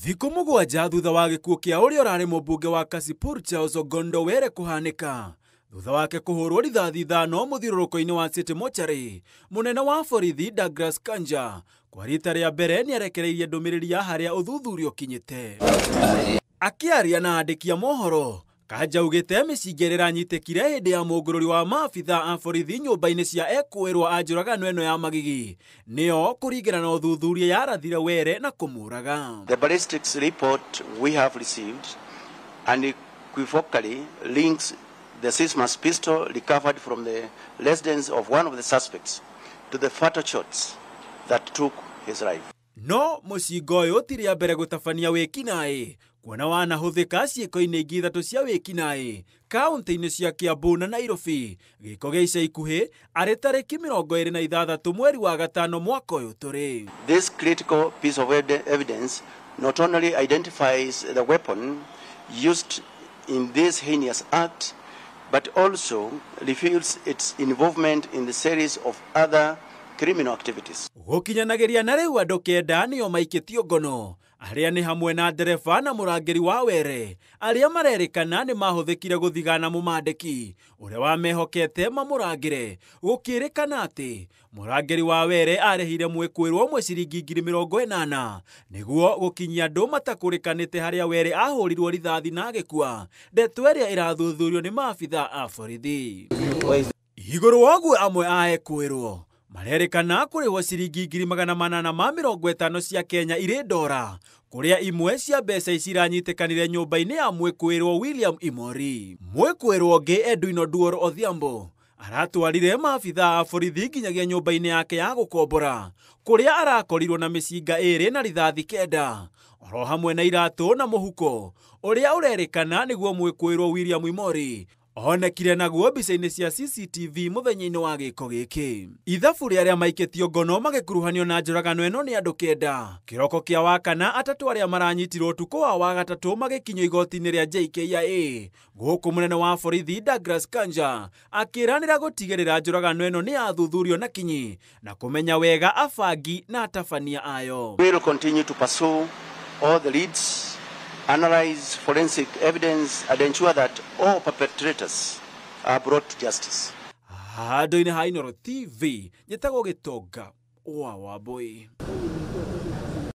Thikũ 7 thutha wa gĩkuũ kĩa ũrĩa ũrarĩ mũmbunge wa Kasipul Charles Ogondo Were kũhanĩka thutha wake kũhũrwo rithathi 5 mũthiũrũrũko-inĩ wa City Mortuary, mũnene wa borithi Douglas Kanja kwa rita rĩa mbere nĩarekereirie ndũmĩrĩri ya harĩa ũthuthuria ũkinyĩte. Akĩaria na andĩki a mohoro, Kanja augĩte mĩcinga ĩrĩa ĩranyitĩkire hĩndĩ ya mũngũrũri wa maabitha a borithi nyũmba-inĩ cia ekũĩrwo a njũragano ĩno ya Magigi nĩyo kũringana na ũthuthuria yarathire Were na kũmũraga. The ballistics report we have received unequivocally links the Sismas pistol recovered from the residence of one of the suspects to the fatal shots that took his life. No mũcinga ũyũ ti rĩa mbere gũtabania wĩkinaĩ kuona wanahũthĩka ciĩko-inĩ ingĩ 3 cia wĩkinaĩ kaunti-inĩ cia Kiambu na Nairobi. Gĩko gĩa ica ikuhĩ arĩ tarĩki 26 mweri wa 5 mwaka ũyũ tũrĩ. This critical piece of evidence not only identifies the weapon used in this heinous act, but also reveals its involvement in the series of other criminal activities. Gũkinyanagĩria na rĩu andũ 9 nĩo maikĩtio ngono, arĩa nĩ hamwe na ndereba na mũrangĩri wa Were, arĩa marerĩkana nĩ mahũthĩkire gũthigana mũmandĩki ũrĩa wamehokete mamũrangĩre. Gũkĩrĩkana atĩ mũrangĩri wa Were arĩhire mwĩkũĩrwo ũmwe ciringi 80,000 nĩguo gũkinyia andũ matakũrĩkanĩte harĩa Were ahũrirwo rithathi na agĩkua, ndeto ĩrĩa ĩrathuthurio nĩ maabitha a borithi. Igũrũ wa ũguo amwe a ekũĩrwo marerĩkana kũrĩhwo ciringi 850 cia Kenya irĩ ndora, kũrĩa imwe cia mbeca ici iranyitĩkanire nyũmba-inĩ ya mwĩkũĩrwo William Imori. Mwĩkũĩrwo ũngĩ Edwin Oduor Odhiambo aratwarire maabitha a borithi nginyagia nyũmba-inĩ yake ya gũkombora, kũrĩa arakorirwo na mĩcinga 2 na rithathi 9 oro hamwe na iratũ na mũhuko ũrĩa ũrerĩkana nĩguo mwĩkũĩrwo William Imori onekire naguo mbica-inĩ cia CCTV mũthenya-inĩ wa gĩko gĩkĩ. Ithabu rĩa arĩa maikĩtio ngono magĩkuruhanio na njũragano ĩno nĩ andũ 9. Kĩroko kĩa Wakana 3 arĩa maranyitirwo ũtukũ wa Wagatatũ magĩkinyio igoti-inĩ rĩa JKIA. Gũkũ mũnene wa borithi Douglas Kanja akĩranĩra gũtigĩrĩra njũragano ĩno nĩ yathuthurio na kinyi na kũmenya wega abangi na atabania ayo. We will continue to pursue all the leads, analyze forensic evidence and ensure that all perpetrators are brought to justice. Handũ-inĩ ha Inooro TV, njĩtagwo Gĩtonga wa Wambui.